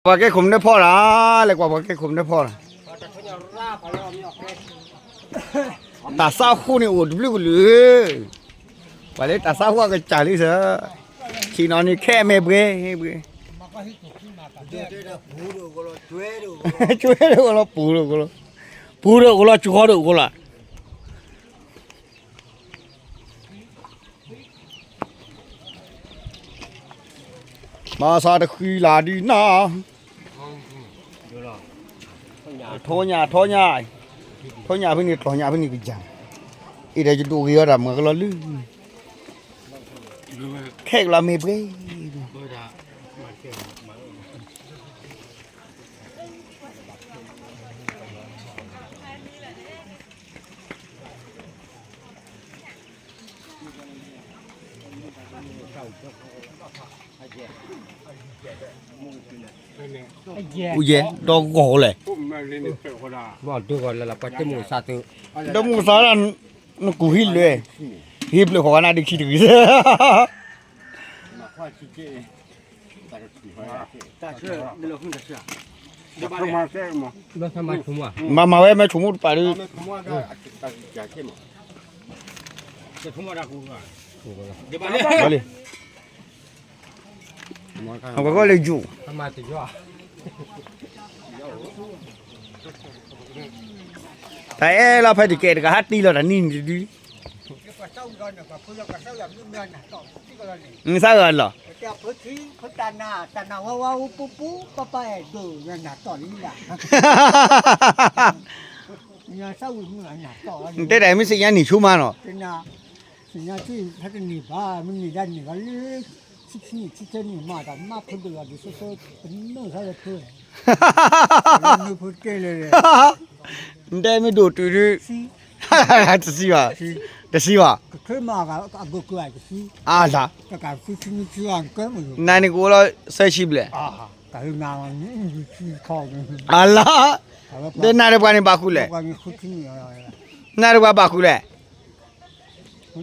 ပှၤကဲခိၣ်မနၢဖီတၢ်, လဲၤကွၢ်ပှၤကဲခိၣ်မနၢဖီတၢ်, တၢ်သးဟူန့ၣ်အိၣ်တဘျုးကလုာ်, ပှၤလၢတၢ်သးဟူအကစၢ်လံစ့ၢ်, ဆ့ၣ်နီၤန့ၣ်ခဲအမဲာ်ဘှဲ, ဘှဲ, ကွဲဒိၣ်ကလီၤ, ပူၤဒိၣ်ကလီၤ, ပူၤဒိၣ်ကလီၤ, ကၠီဒိၣ်ကလီၤ, မၤသးတဃံလၤဒ်နၤ, ထိညၣ်, ထိညၣ်, ထိညၣ်ဖဲန့ၣ် ကျီၢ်ညၣ်ဖဲန့ၣ်ကယၤ, အံၤဒီးယဒိးဂ့ၤအီၤတၢ်မၤကလီၤလၢ, ခဲကလီၤမ့ၢ်ပှဲၤ အိၣ်ယဲ, ဒီဂီၢ်လဲၣ်, ဒီမုၢ်သးဒၣ်, နကူၢ်ဟံးလၢ, ဟံးဘျုးဃီၤဝဲနၤဒုးခံတဂ့ၤ, မၤမၤဝဲမဲာ်ဆိကမိၣ်တပာ်ဒီး, အဝဲကီးလၢယိာ်, တၢ်အဲၣ်လီၤဖဲတကဲတဂၤဟးတံၢ်လီၤတၢ်နံၣ်န့ၣ်တဒု, နသးဂၤလီၤ, နတဲတၢ်မ့ၢ်သ့ၣ်ညါနံၣ်ဆိမးနီၤ, သ့ၣ်ညါထံၣ်ဖဲတနံၣ်ဘၣ် မ့ၢ်နံၣ်ဒၣ်နံၣ်ဘၣ်လၢ ဆံဆံနံၣ်ဆံဆံနံၣ်မး တၢ်မၤဖိဒိၣ်လီၤဒ်သိးသိး ပနၢၣ်သးလၢဖိ, နၢၣ်ဖိတဲလၢ, နတဲမ့ၢ်ဒိၣ်တုၤဒု, တဆံဘၣ်, တဆံဘၣ်, အလါ, နၤန့ၣ်ကအိၣ်လီၤသၢဆံဘျဲၣ်, အလါ, ဒီးနၤဒီးပှၤန့ၣ်ဘၣ်ဃုလဲၣ်, နၤဒီးပှၤဘၣ်ဃုလဲၣ်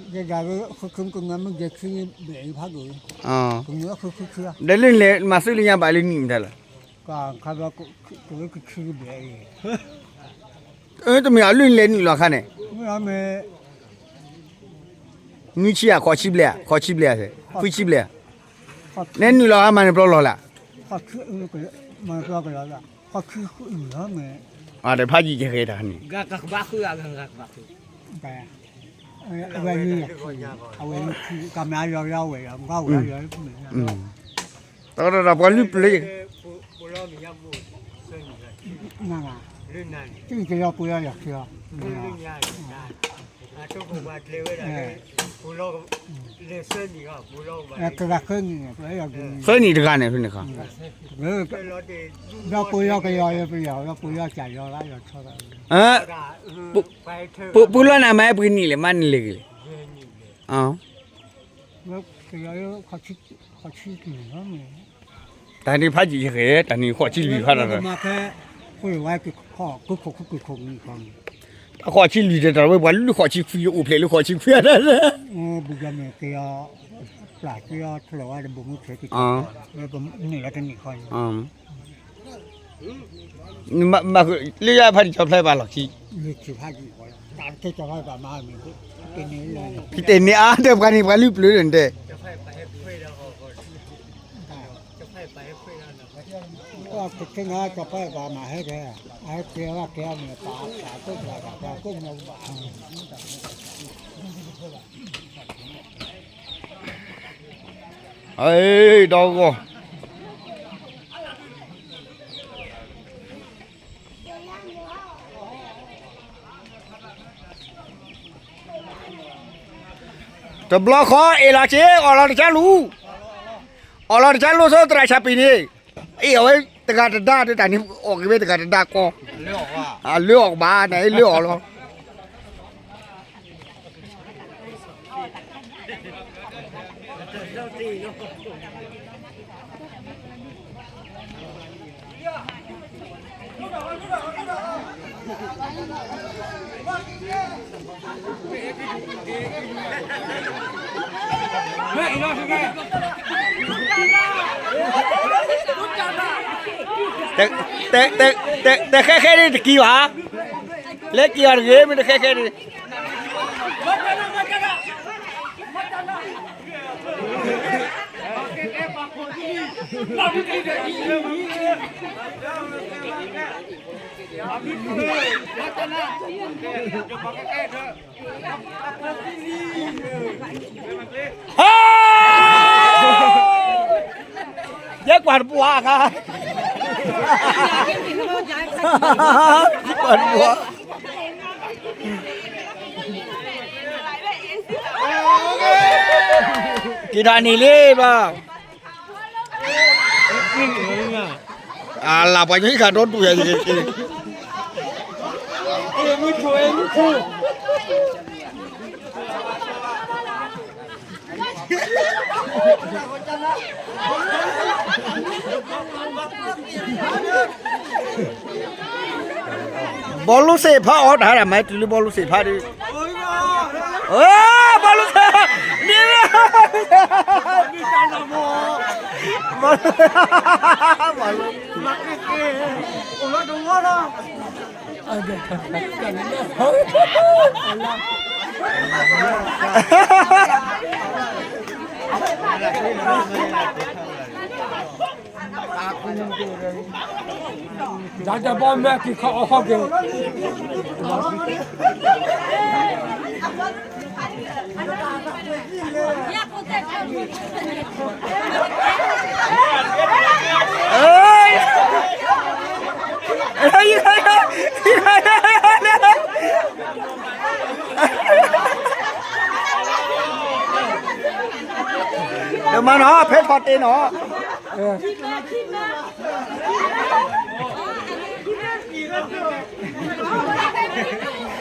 ဒီးလၢနလဲၤမၤသ့လၢညါဘၣ်လၢနံၣ်မတၤလၢ, တမ့ၢ်အီၤလၢနလဲၤနုာ်လီၤအခါန့ၣ်, နွံဆံဧါ ဃိးဆံဘျဲၣ်ဧါ ဃိးဆံဘျဲၣ်ဧါ, ခွံဆံဘျဲၣ်ဧါ, နဲနုာ်လီၤအခါမၤန့ၣ်ပျီလီၤလဲၣ်, ဒီးဖးယံာ်ယဂဲၤတၢ်န့ၣ်, အဝဲ, အဝဲ, တၢ်ပှၤလုၢ်ပျၢၤ, သၢနံၣ်တဂၤန့ၣ်, ဒီပုၢ်ယီၤကယီၤယပယီၤ, ဒီပုၢ်ယီၤကယီၤ, ပုၢ်လီၤနၤမၤဟဲပှဲၤနံၣ်လဲၣ် မၤနလဲၤဂ့ၤလဲၣ်, ကယီၤ, တၢ်န့ၣ်ဖးယံာ်ယဂဲၤ တၢ်န့ၣ်ဃိးဆံလွံၢ်ဖးတၢ်, ဃိးဆံလွံၢ်ဒီးတၢ်ဝဲပှၤလုၢ်ဃိးဆံခွံ အိၣ်ဖျဲၣ်လၢဃိးဆံခွံတၢ်, လၢယၤဖးတံာ်ကၠီဖျဲၣ်ဘၣ်လီၢ်ခံ, ဖံတဲန့ၣ်အါ ဒီးပှၤန့ၣ်ပှၤလုၢ်ပျၢၤဒီးတဲ ကဲကဲကဲကဲမၤဟဲကဲ, အဟဲကဲဝဲကဲအီၤန့ၣ် ပာ်ပာ်ကိၣ်ပာ်ပာ်ကိၣ်မီၤဘၣ်, ဒီဂီၢ် တဘျီဃီအ့ၣ်လီၤက့ၤ အီၣ်လီၤတကါလူၤ, အီၣ်လီၤတကါလူၤဆိသရၣ်ဆၣ်ပံၤန့ၣ်, အ့ၣ်အီၣ်ဝဲတဂၤတဒါ တၢ်န့ၣ်အီၣ်က့ၤဝဲတဂၤတဒါကီ, လၢအီၣ်ဘၣ် နအ့ၣ်လၢအီၣ်လီၤ. မ့ၢ်အံၤလီၤ တ, တ, တ, တ, တဃဲဃဲဒ်တကံၤဘၣ်, လဲၤက့ၤအီၤတဂ့ၤ မ့ၢ်တဃဲဃဲဒ် ဟါ, ယဲကွၢ်တပှၢ်အခါ, ယဲကွၢ်တပှၢ်, က့ၤထီၣ်န့ၣ်လံဘၣ်. အလၤပှၤညီဟံၣ်ခါဒီဒူၣ်ယၤ, ဘီလူစ့ဖးအီၣ်တၢ်ဒၣ် မၤတုၤလၢဘီလူစ့ဖးဒုး, ဘီလူစ့ဖး, န့ၣ်, ဘီလူ, ဘီလူ, တၢ်တဘီမဲာ်က့ၤခီအီၣ်ဟီၣ်က့ၤ တမၤနီၤ ဖဲထီၣ်တ့ၢ်နီၤ, ခံမၢအံၤလီၤ ခံ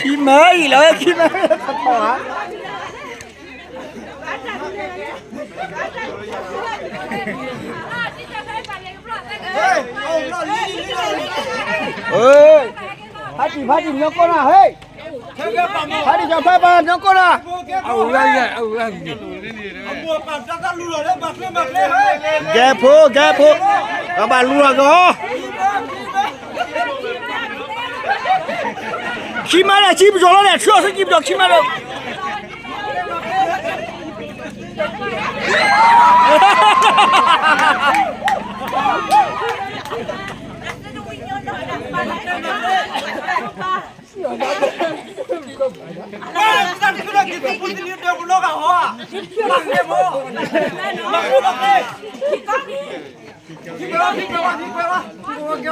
မၢထီၣ်ထီၣ်ဧါ. ဖါတံၢ် ဖါတံၢ် ညီကိးနၤ ဟဲ, ဖါတံၢ် ကၠီၤဖါပၢ် ညီကိးနၤ, ဂဲၤဖိ ဂဲၤဖိ, ကဘၣ်လူၤလီၤက့ၤအီၤ, ခံမၢန့ၣ် ခံပယီၤလီၤန့ၣ် ဆှၢအီၤဆူခံ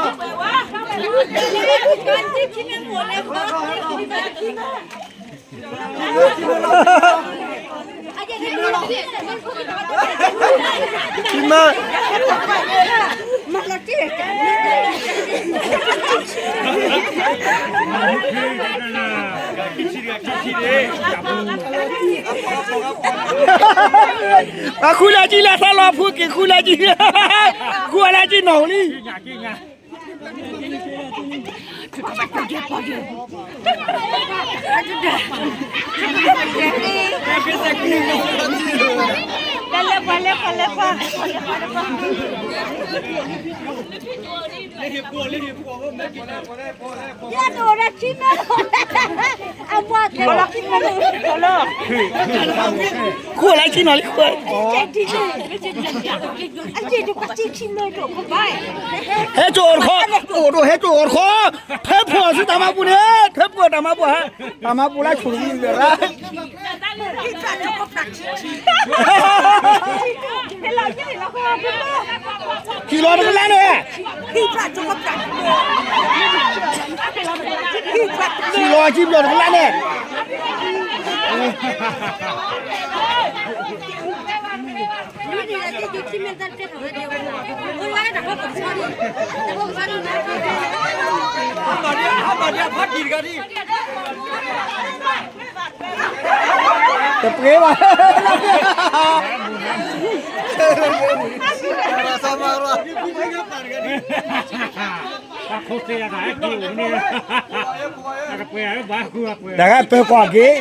ပယီၤ ခံမၢလီၤ. အဃုလၢကံလၢသးလီၤဖူက့ၤ ဃုလၢကံ, ဃုလၢကံနီၢ်လံ. ဃိလၢကံနီၢ်လံ, ဟဲကၠိအိၣ်တခီ, အိၣ်ဒိၣ်ဟဲကၠိအိၣ်တခီ, ထဲပှၢ်ဆူတၢ်မၤပူၤန့ၣ်, ထဲပှၢ်တၢ်မၤပူၤဧါ, တၢ်မၤပူၤလၢဆိၣ်ဂံၢ်လၢရၣ် ဟံၣ်လီၤတကလးန့ၣ်, ဟံၣ်လီၤဟံၣ်လီၤတကလးန့ၣ်. တပှဲၤဘၣ်, တၢ်ဂၤပၢၤကွၢ်က့ၤ